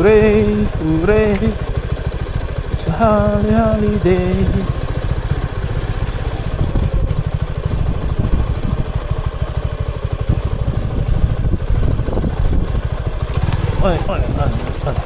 Hooray hooray it's a holly holiday Oi oi oi oi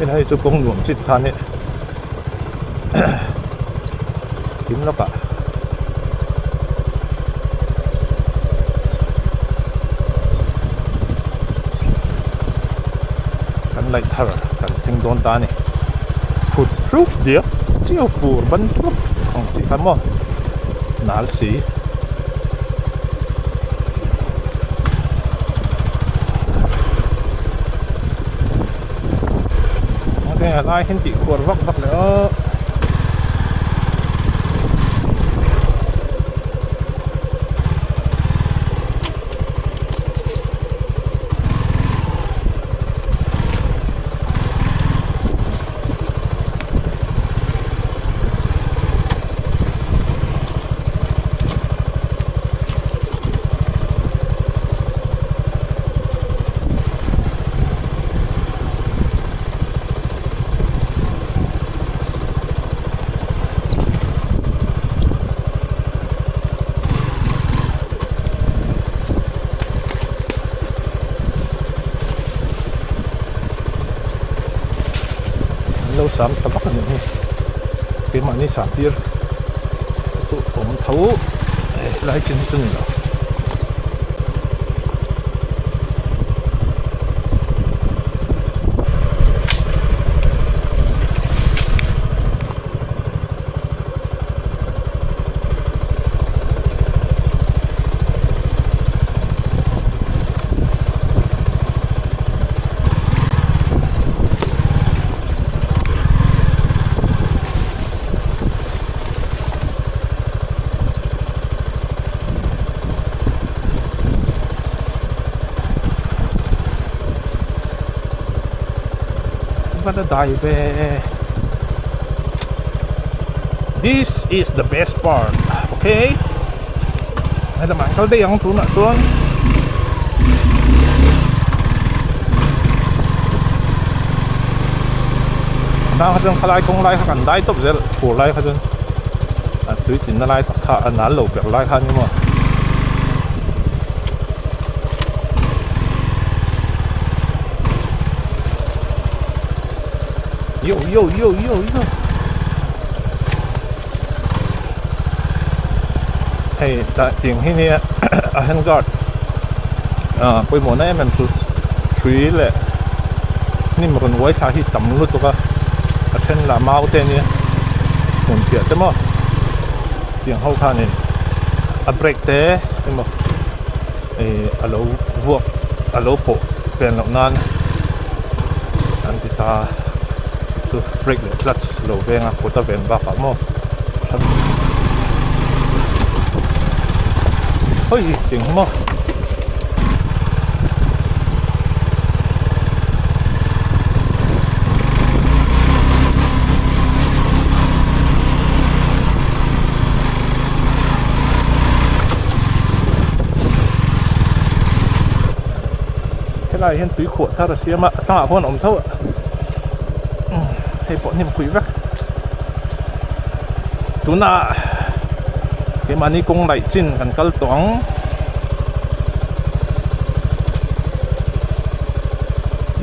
Helai chu kawng nuam chit kha nia thim lawkah kan laih thar kan thleng dawn ta a ni phut hruk diak chiau fur ban thup ang tih kha maw nal si. A lai hian tih khuar vak vak leh aw. An lo sam tha vak a nih hi keimahni sam tir chu awm tho helai chin hi chu ni lo. What a dai ve. This is the best part. Okay. Hei lamah an kal daih ang tunah chuan. Nang kha chuan khalai kawng lai kha kan dai tawp zel fur lai kha chuan a tui tinna lai tak kha a nal lo ber lai kha a ni maw. Yo yo yo yo yo Hei tah tiang hi nia a hand guard ah pawimawh na em em chu hrui leh hnim rawn uai thla hi tam lutuk a a then lah mau te ania hmun piah te maw tiang ho khanin a brake te emaw ih a lo vuak a lo pawh pen loh nan an ti ta chu brake leh clutch lo veng a kut a ven bakah maw hawi ting maw. Helai hian tui khuah thar a siam a a tlangah khuan a awm tho a hei pawh hnim phui vek tunah keimahni kawng laih chin kan kal tawh ang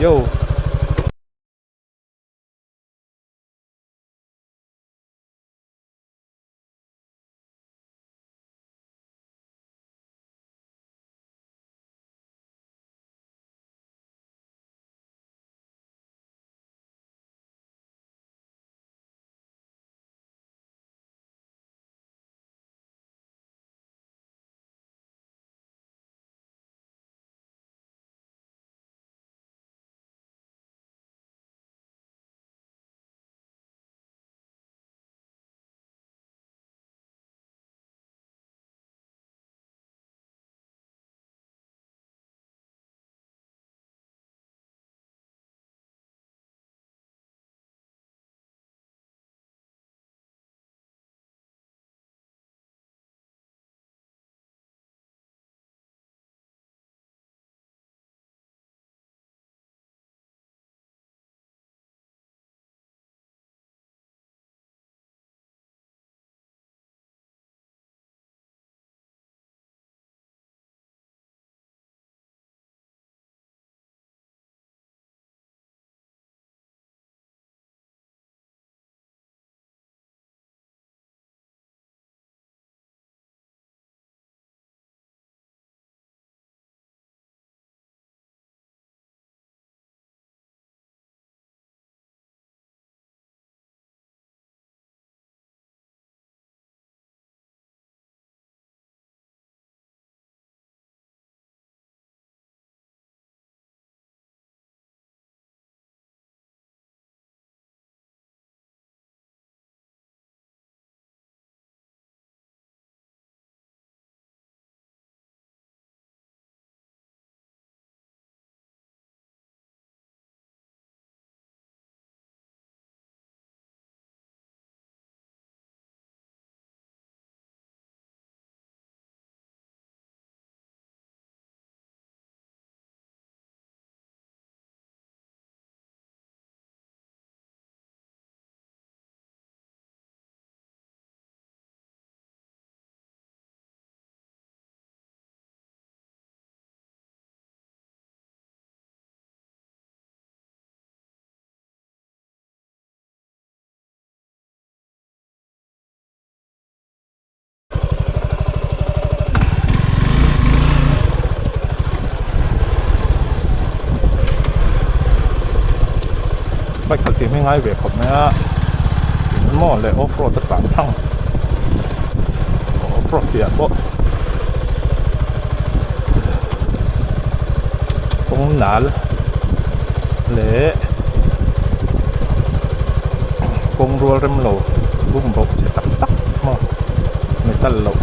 yo. Bike khalh tih hi ngai ve khawp mai a, maw leh off road a tlan thang off road tih ah pawh kawng nal leh kawng rual rem lo bum bawk chhe tak tak maw metal loh.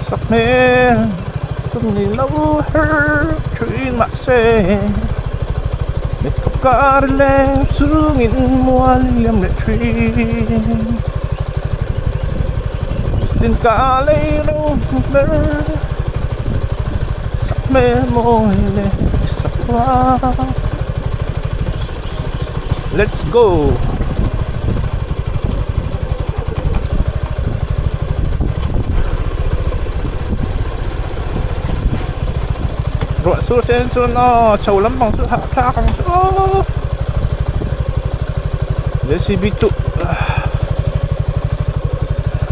Sak hmel tum ni lo her thin mahse mit kawp kar leng chungin mual liam leh thin tin ka lei ro ber sak hmel mawi leh sak vang. Let's go! Ruah sur sen chuan aw chho lampang chu hahthlak ang chu aw JCB chu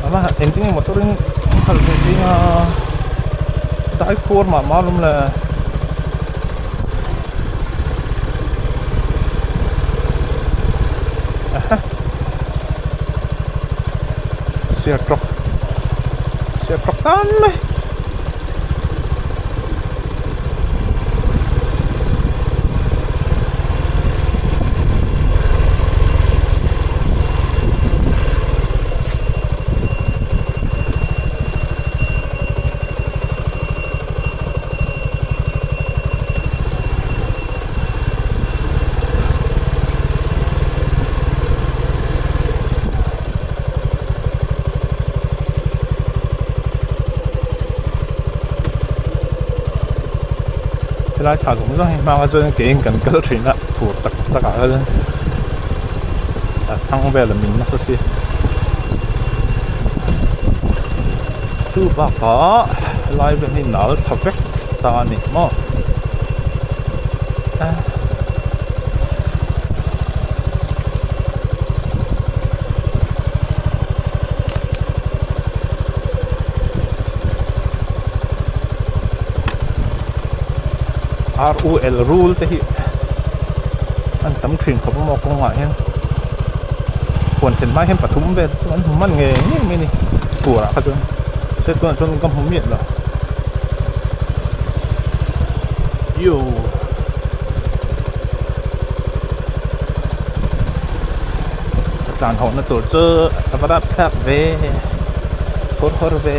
ama engtin nge motor in an khalh ve zing a dai khuar mah mah alawm le. Siar tawk siar tawk tan mai. Helai thla zawng zawng hi hmanga chuan keiin kan kal thin a fur tak tak ah khan a thang vel a min nasa si chu bakah helai vel hi nal tha vek ta a ni maw. R U L rul te hi an tam thin khawp a maw kawngah hian huan thlen hma hian pathum vel chu an hmu hman ngei ngei mai a ni fur ah kha chuan se tunah chuan ka hmu miah lo. Yo. Ka tlan haw na tur chu a va rap thlak ve hawr hawr ve.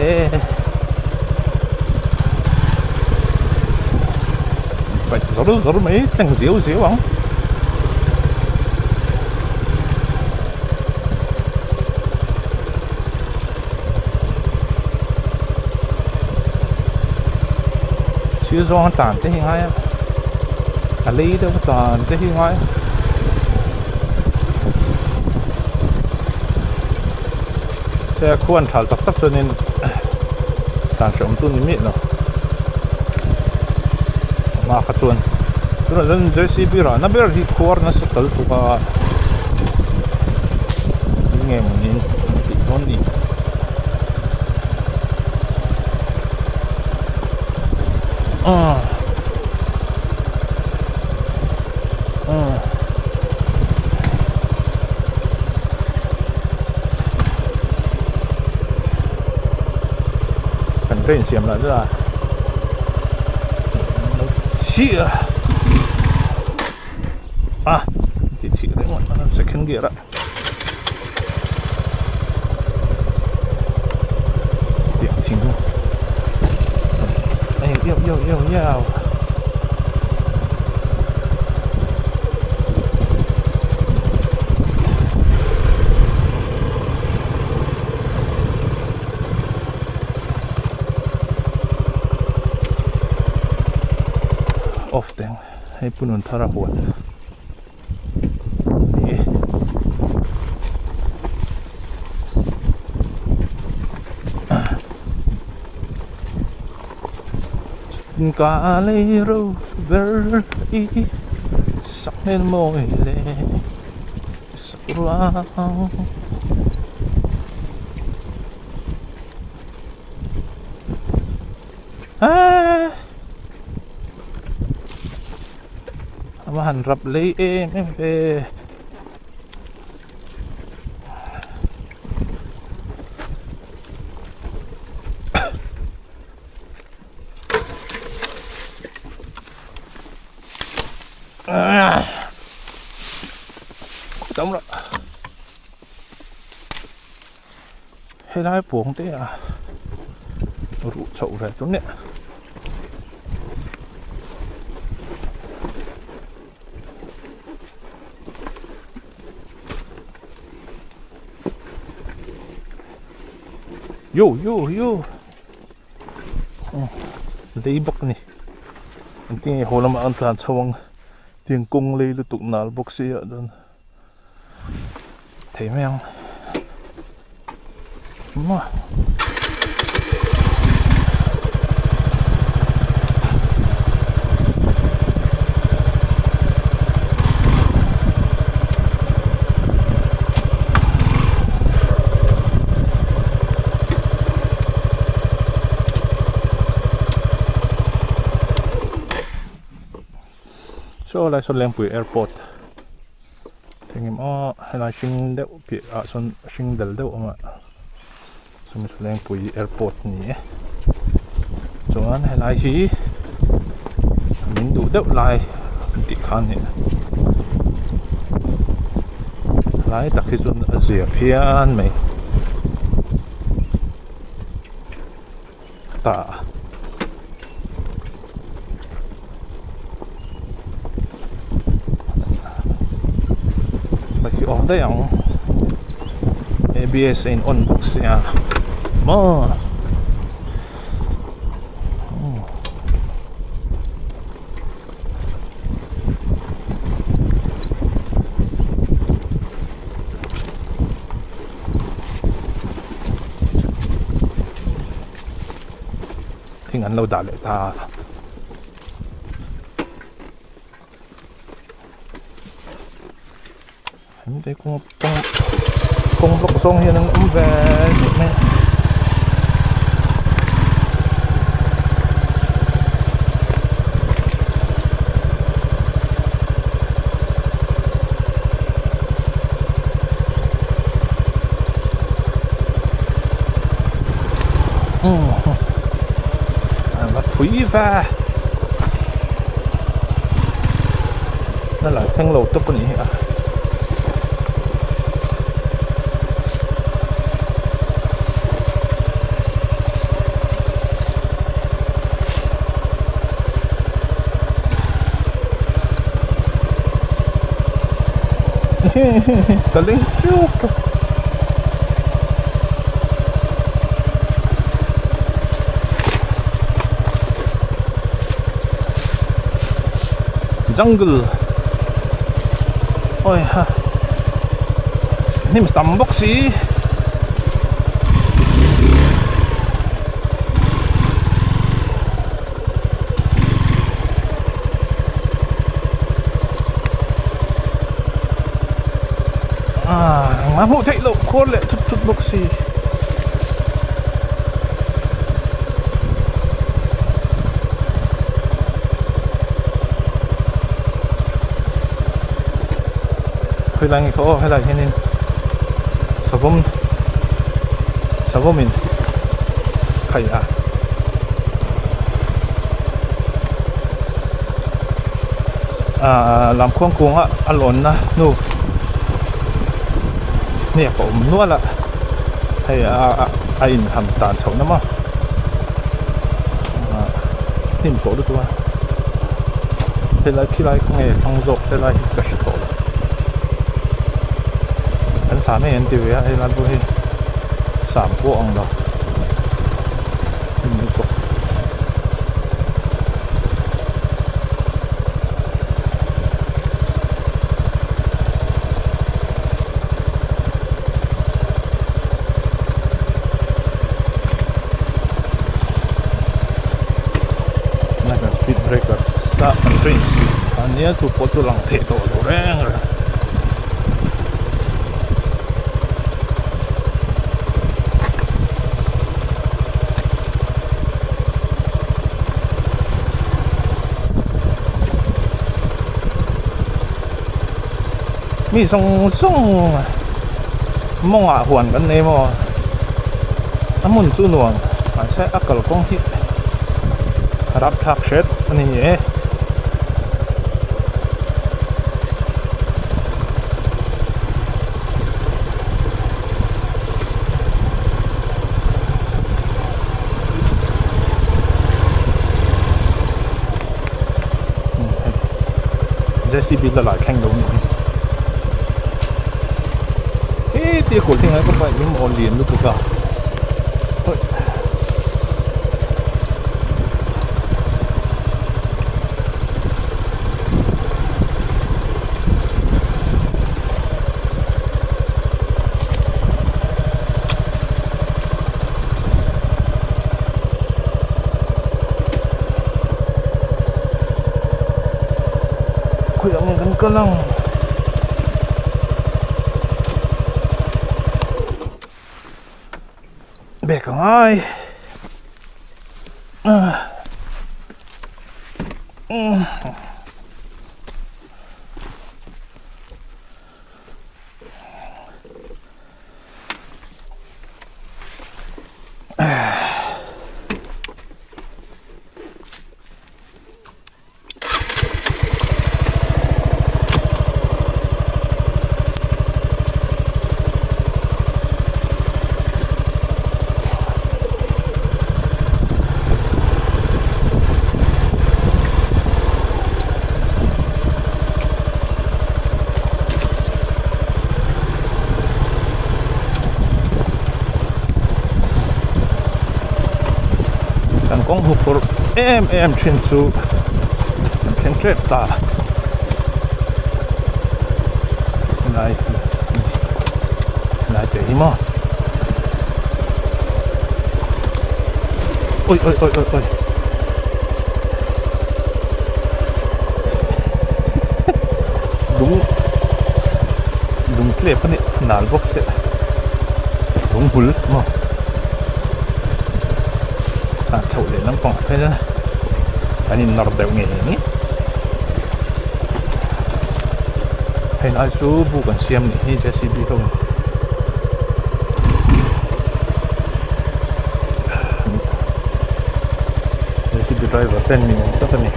Paih zawr zawr mai thleng ziau ziau ang. Thil zawng a tlan te hi ngai a a lei deuh a tlan te hi ngai a he khuan thal tak tak chuanin tlan hrehawm chu ni miah lo hma kha chuan tunah chuan J C B rah na ber hi khuar nasa tal tuk a eng nge mawni an tih dawn ni. Kan train siam lah chu a chiah a ti chih reng a second gear ah. Tiang thing Ê, yêu yêu yêu yêu Off teng hei punun thar a huan. Ka lei ro ber i sak hmel mawi le sak ruang. han rap lei em em ve. Tam rawh. Helai puang te a ruh chhoh ve tur nia. Yo yo yo. Lei bawk a ni. Engtin nge haw lamah an tlan chho ang tiang kawng lei lutuk nal bawk si ah chuan thei mai ang maw. Saw lai sawn Lengpui airport engemaw aw helai hring deuh piah ah sawn hring dal deuh a awm a chumi chu Lengpui airport a ni e chuan helai hi min duh deuh lai an tih kha a ni helai tak hi chuan a zia phian mai ta. Hi awm daih ang A_B_S a in on bawk sia maw. Thing an lo dah leh ta. Hemi te kawng kawng block zawng hian an awm ve zut mai a. A va phui va a la thleng lo tawp a nih hi a. Ka leng chiu tawp. Jungle oi ha hnim tam bawk si ah engmah hmuh theih loh khuar leh thut thut bawk si. Khawilai nge khaw aw helai hianin savawm savawmin khai a ah lamkhuang kunga a lawnna hnu hniak a awm nual a hei a a inham tan chhoh na maw ah hnim tawh lutuk a helai khilai khaw nge thlang zawk helai hi ka hre tawh lo an sa mai an ti ve a helai pawh hi sam pawh ang lo hnim lutuk. Speed breaker ah an train a nia chu pawh chu lang theih tawh lo reng reng. Mi zawng zawng mawngah huan kan nei maw a hmun chu nuam mahse a kalkawng hi a rapthlak hret a ni e. J_C_B la lai thleng lo ni hi he tia kawr thing ai ka bike hi maw lian lutuk a Khawiah nge kan kal ang? Bag a ngai. Kan kawng hu phurh em em thin chu kan thleng tep ta helai helai te hi maw oi oi oi oi oi lung lung tlep a nih nal bawk se lung hul maw a chhoh leh lampang ah phei chuan kan in nawr deuh ngei ngei hei lai chu buk an siam nih hi J_C_B ho in J_C_B driver ten ni awm tak a ni.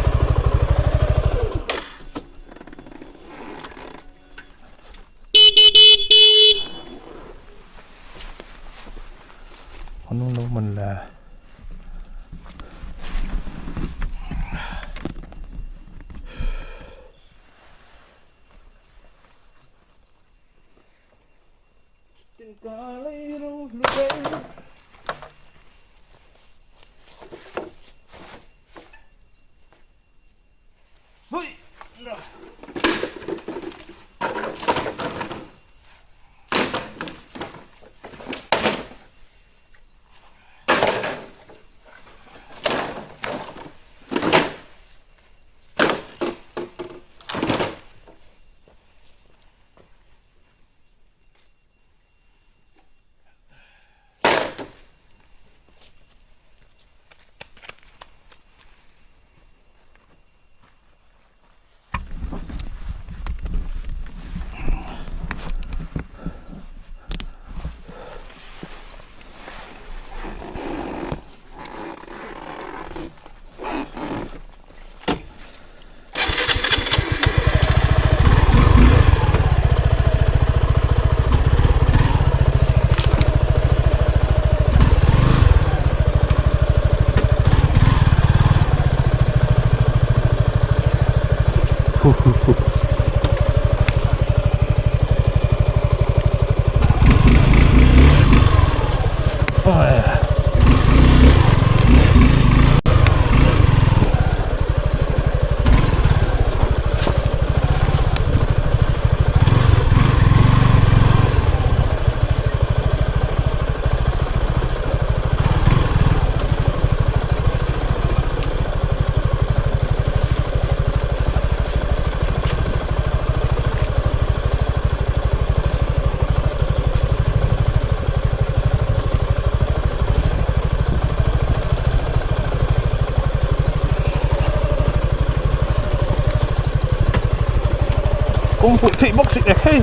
An lo man le. Kawng hmuh theih bawk si eh hei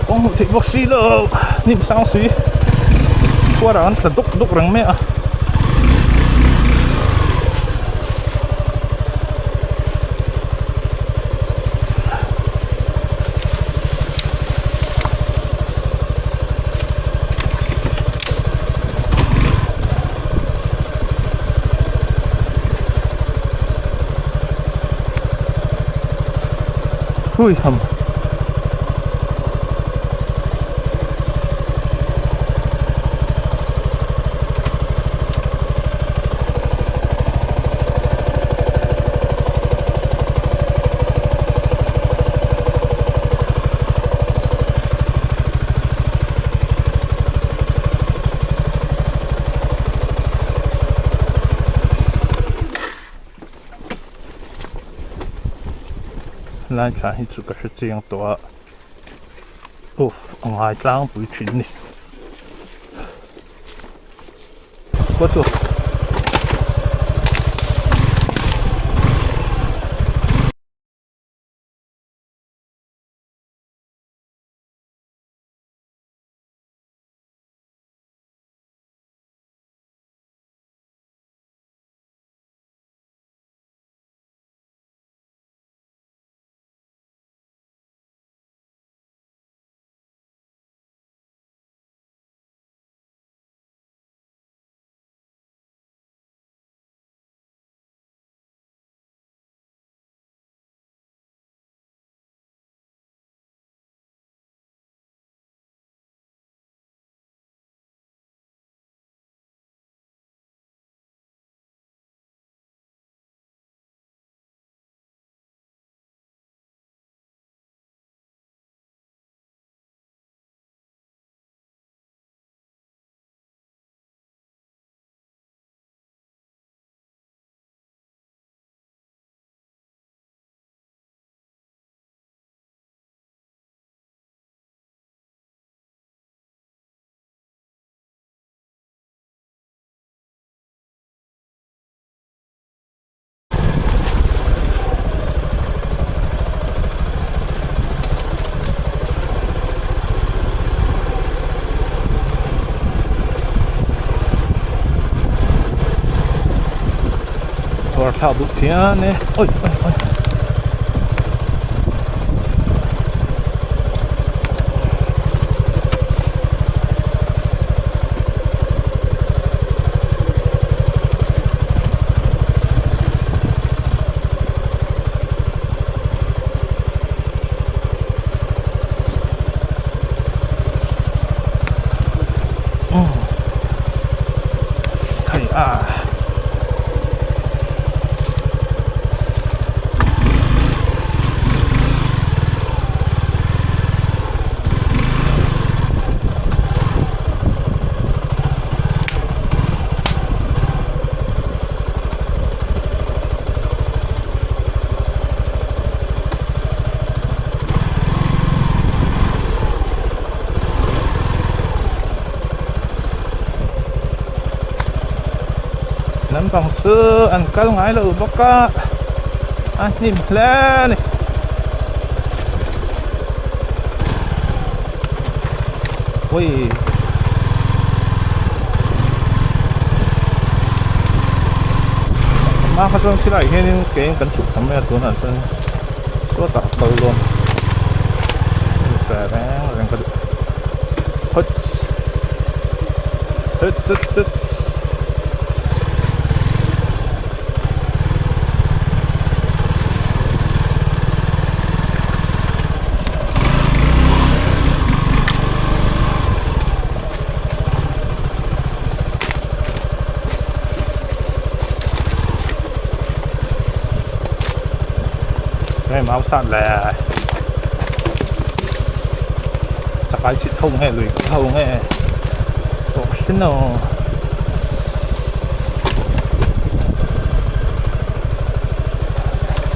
kawng hmuh theih bawk si lo hnim sang si chhuar ah an tla duk duk reng mai a. Hui ham. Lai thla hi chu ka hre chiang tawh a uff a ngai tlangpui thin a ni. Tuar thlak duh phian e oi oi oi. Hei a. Lampang chu an kal ngai lo bawk a a hnim hle a ni. Ui. Hma kha chuan khilaiah hianin keiin kan chhuk tham mai a tunah chuan sawtah a kal dawn reng reng ka duh hawt hut hut hut. Hei mau sat le chakai chhit ho nge lui ho nge tawh hrin aw.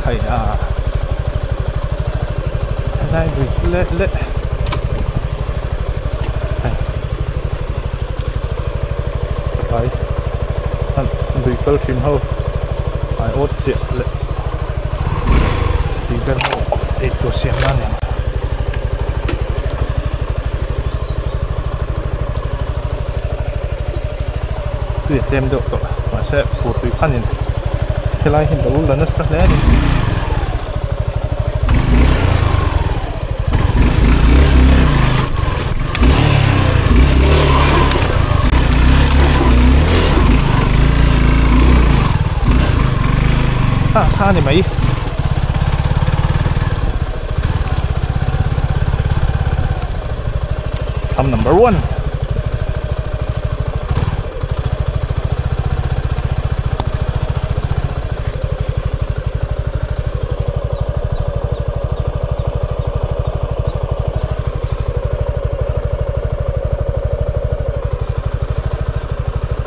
Hei a helai lui leh leh hei chakai lui kal thin ho ai awt chiah leh tih vel ho. Eitur siam nan eng. Tui a tlem deuh tawh mahse fur tui khanin helai hi lo la nasa hle a ni. Ha kha a ni mai. Thlam number one.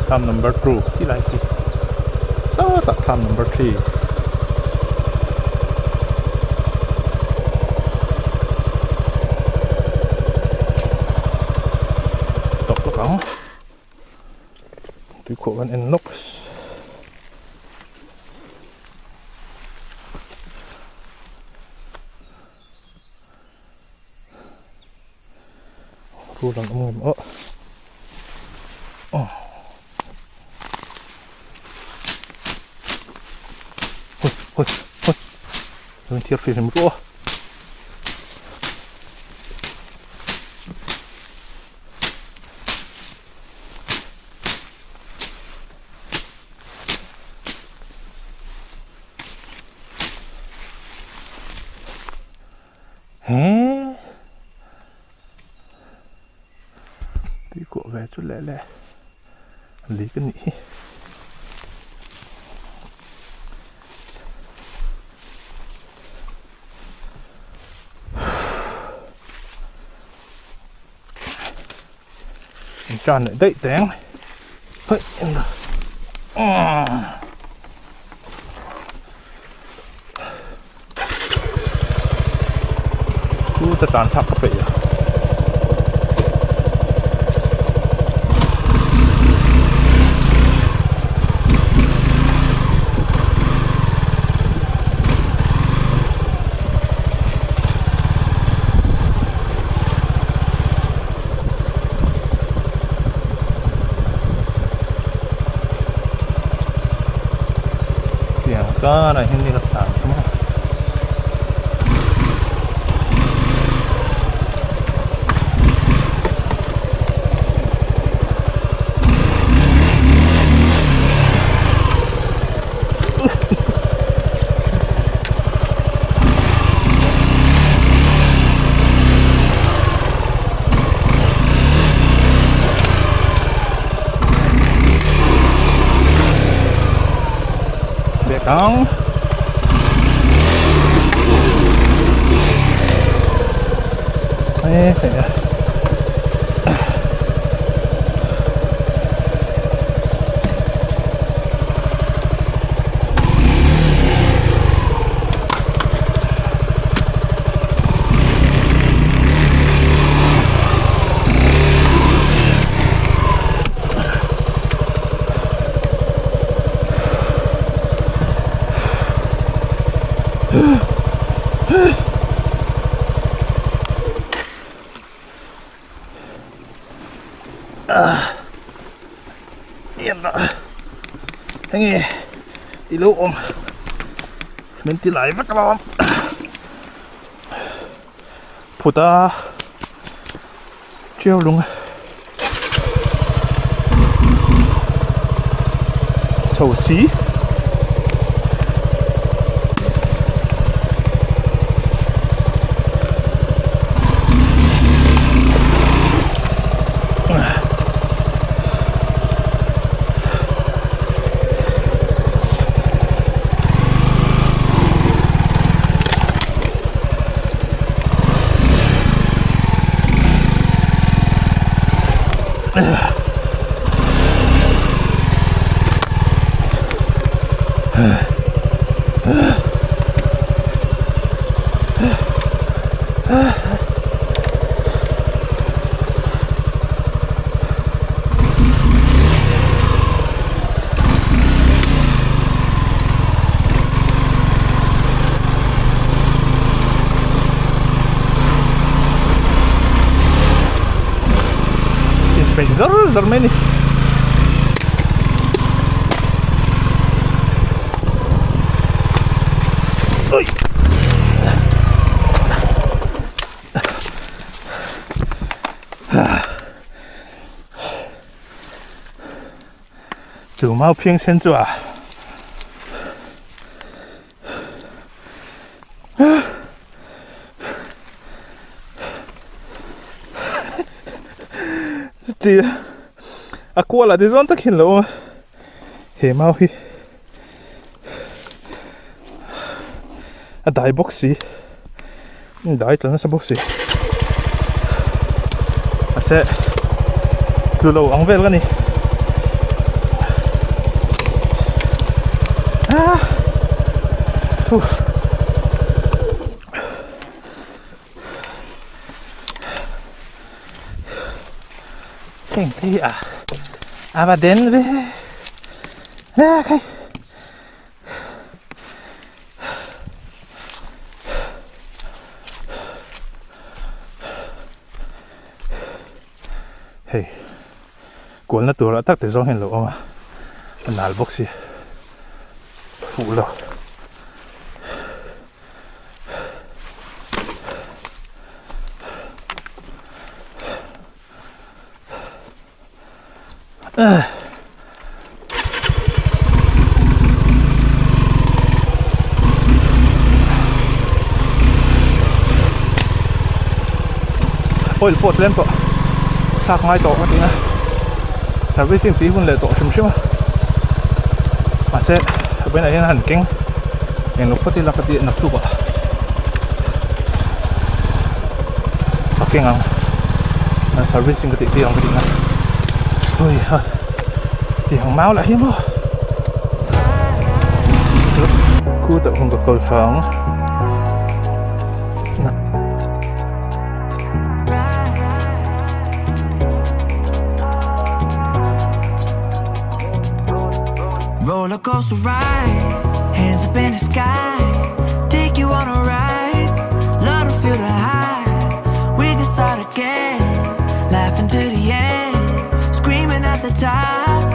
Thlam number 2 khi lai khi sawtah thlam number 3 tawp lawk ang tuikhuah kan en lawk. Rul an awm ngem aw. Hoi hoi hoi. Lo in thiar hrim hrim ru aw. He tui kuah ve chu leh leh lik a nih hi. Tan leh daih teng hei Chu ta tan thlak ka peih a. Tiang karah hian ni ka tlan thum a. Leh ang. Hei hei a. Enge i lo awm min ti lai vek alawm phut a chiau lung chho si. Peih zar zar mai a ni. Ui! Chu mau phiang sen chu a. Chuti a kual ah te zawn tak hian lo awm a he mau hi a dai bawk si dai tla nasa bawk si mahse tlu lo ang vel ka ni ah huh. Heng te hi a a va den ve a khai Hei kualna tur ah tak te zawng hian lo awm a a nal bawk si fuh lo. Oil pawh tlem tawh thlak ngai tawh ka tina servicing tih hun leh tawh hrim hrim a mahse vawiinah hian a han keng englo phawt ila ka tih naktuk ah ka keng ang servicing ka tih tir ang ka tih na hui ha tiang mau lah hi maw khutah hun ka kal thla ang. Roller coaster ride, hands up in the sky, take you on a ride, love to feel the high. We can start again, laughing to the end, screaming at the top.